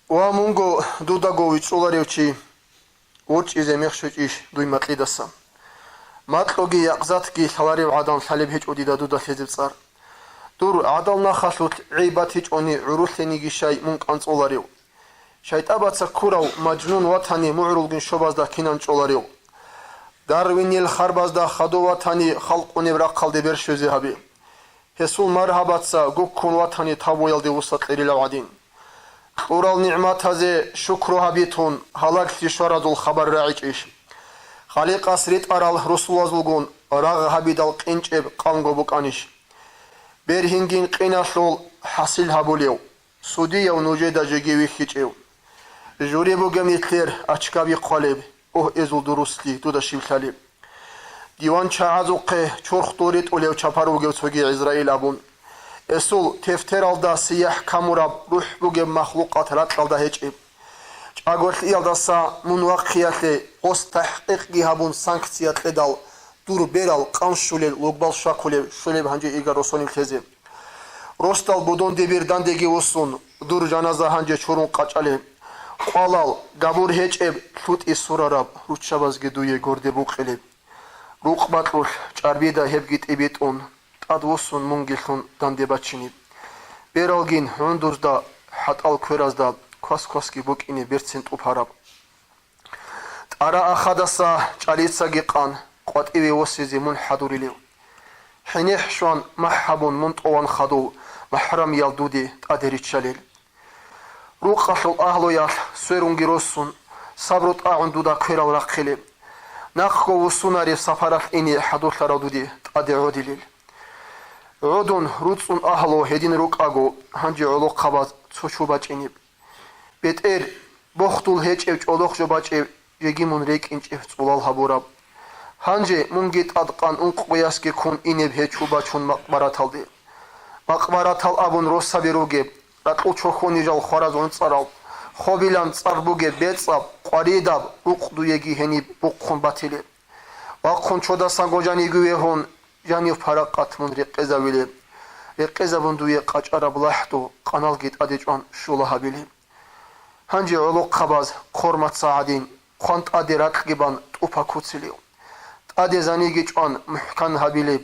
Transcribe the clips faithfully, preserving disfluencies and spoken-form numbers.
Ва мунго дудаго вичӀчӀуларев чи, ворчӀизе мех щвечӀищ дуй макьидаса? Макьуги якъзатги лъаларев гӀадан лъалеб гьечӀо дида дуда лъезеб цӀар. Дур гӀадал нахалъулъ гӀей батичӀони гӀурулъениги щай мун кӀанцӀоларев? ШайтӀабаца ккурав мажнун ватани мугӀрулгин щобазда кинан чӀоларев? Дарвинил харбазда хадув ватани халкъунеб рахъалде бер щвезе гьабе. Гьесул маргьабаца гуккун ватани тавбуялде вуса кьерилав гӀадин. Кьурал нигӀматазе шукру гьабитун, гьалаглъи щваразул хабар рагӀичӀищ? Халикъас ритӀарал русулазулгун рагъ гьабидал къинчӀеб къанго букӀанищ? Бергьингин къиналъул хӀасил гьабулев, судияв нужеда жеги вихьичӀев? Жури бугеб нилъер ачкаби хъвалеб, огь эзул дуруслъи дуда щиб лъалеб? Диван чагӀазухъе чурхдул ритӀулев чапар вугев цоги ГӀизраил абун. Эсул тефтералда сияхӀ камураб рухӀ бугеб махлукъат ракьалда гьечӀеб. ЧӀаголъиялдаса мун вахъиялъе гъос тахӀкъикъги гьабун санкция кьедал, дур берал къан щулел лугбал щвакулев щулеб гьанже игар росонил лъезе. Росдал будун дибир дандеги вуссун, дур жаназа гьанже чурун къачӀалеб. Къвалал, габур гьечӀеб, лъутӀи сурараб руччабазги дуе горде букъилеб. Рукъ бакьулъ чӀарбида гьебги тӀибитӀун, тӀадвуссун мунги лъун данде бачиниб. Бералгин гӀундузда, хӀатӀал кверазда квас-квасги букӀине берцин тӀуб гьараб. ТӀара ахадаса чӀалицаги къан, къватӀиве восизе мун хӀадурилев. ХӀенехӀ щван махӀ гьабун мун тӀован хадув, махӀрамиял дуде тӀаде риччалел. Рукъалъул агьлуялъ сверунги росун, сабру-тӀагӀун дуда кверал рахъилеб. Нахъго вуссунареб сапаралъ ине хӀадурлъарав дуде тӀаде гӀодилел. ГӀодун руцӀцӀун агьлу гьедин рукӀаго, гьанже гӀолохъабаз цо чу бачӀинеб. БетӀер, бохдул гьечӀев чӀолохъ жо бачӀев жеги мун рекӀинчӀев цӀулал гьабураб. Гьанже мунги тӀадкъан ункъго ясги ккун инеб гьечу бачун макъбараталде. Макъбаратал абун росаби ругеб, ракьул чохьони жал хвараз гӀунцӀарал, хобилан цӀар бугеб бецӀаб, къваридаб рукъ дуеги гьениб бухъун батилеб. Вахъун чодасанго жанивги вегьун, жанив паракъат мун рекъезавилеб. Рекъезабун дуе къачӀараб лахӀду къаналги тӀаде чӀван щула гьабилеб. Гьанже гӀолохъабаз хъормаца гӀадин, хъван тӀаде ракьги бан тӀупа куцилев. ТӀаде заниги чӀван мухӀкан гьабилеб,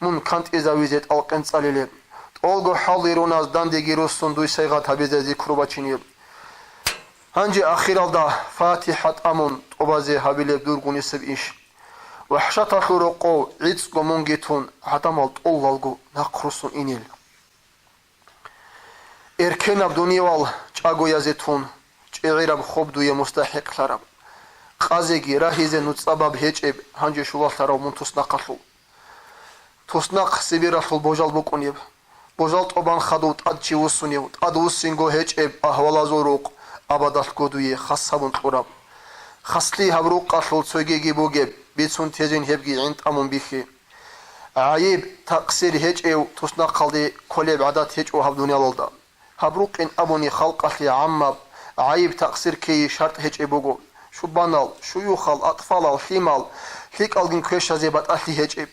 мун кантӀизавизе тӀалкъен цӀалилеб. ТӀолго хӀалдируназ дандеги руссун дуй сайгъат гьабизе зикру бачинеб. Гьанже ахиралда ФатихӀа тӀамун тӀубазе гьабилеб дургун исеб иш. ВахӀшаталъул рокъов гӀицӀго мунги тун гӀадамал тӀолалго нахъ руссун инел. Эркенаб дуниял чӀагоязе тун, чӀегӀераб хоб дуе мустахӀикълъараб. Къазеги рагьизе нуцӀа баб гьечӀеб гьанже щулалъарав мун туснахъалъул. Туснахъ Сибиралъул божал букӀунеб. Божал тӀубан хадув тӀад чи вуссунев, тӀадвуссинго гьечӀеб агьвалазул рукъ абадалъго дуе хас гьабун кьураб. Хаслъи гьаб рукъалъул цогиги бугеб, бицун тезин гьебги гӀинтӀамун бихье. ГӀайиб, такъсир гьечӀев туснахъалде кколеб гӀадат гьечӀо гьаб дуниялалда. Гьаб рукъин абуни халкъалъе гӀаммаб гӀайиб-такъсир ккейи шартӀ гьечӀеб буго. Шубанал, шуюхал, атӀфалал, лъимал, лъикӀалгин квешазе батӀалъи гьечӀеб.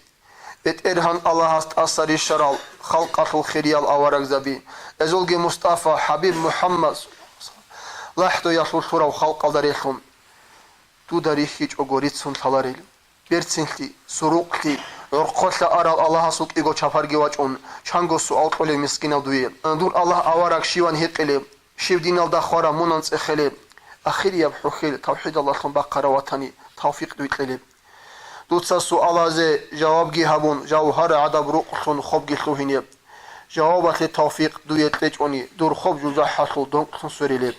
БетӀергьан Аллагьас тӀаса рищарал халкъалъул хириял аварагзаби, эзулги Мустафа, ХӀабиб МухӀаммад, лахӀдуялъул лъурав халкъалда релълъун. Дуда рихьичӀого рицун лъаларел. Берцинлъи, сурукълъи, гӀорхъолъа арал Аллагьасул кӀиго чапарги вачӀун, чанго суал кьолев мискинав дуе. Дур Аллагь авараг щиван гьикъилеб? Щив диналда хвараб мунан цӀехелеб? Ахирияб хӀухьел тавхӀидалдалъун бахъарав ватани тавфикъ дуй кьелеб? Дуца суалазе жавабги гьабун, жавгьар гӀадаб рукълъун хобги лъугьинеб. Жавабалъе тавфикъ дуе кьечӀони, дур хоб жужахӀалъул донкьлъун сверилеб.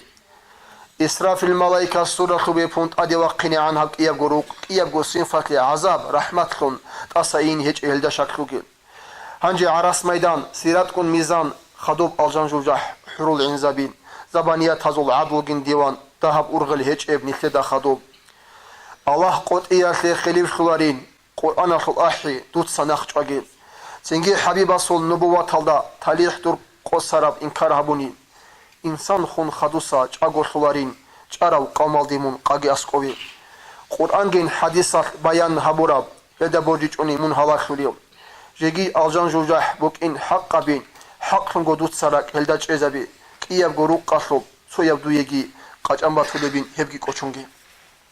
Исрафил малаикас суралъуб бепун тӀаде вахъинегӀан гьаб кӀиябго рукъ, кӀиябго синфалъе гӀазаб, рахӀматлъун тӀаса ин гьечӀеб гьелда шаклъуги. Гьанже гӀарас майдан, сиратгун мизан, хадуб алжан жужахӀ, хӀурул гӀинзаби, забаниятазул гӀадлугин диван, дагьаб ургъел гьечӀеб нилъеда хадуб. Аллагь къотӀиялъе хилиплъуларин, Къуръаналъул ахӀи, дуца нахъ чӀваги. Цинги ХӀабибасул нубуваталда талихӀ дур къосараб инкар гьабуни. Инсан хун хадуса чӀаголъуларин, чӀарав къавмалде мун къаги аскӀове. Къуръангин хӀадисалъ баян гьабураб, гьелда боржичӀони мун гьалаклъулев. Жеги алжан жужахӀ букӀин хӀакъабин, хӀакълъунго дуца ракӀ гьелда чӀезаби, кӀиябго рукъалъуб, цояб дуеги къачӀан батулебин гьебги кӀочонге.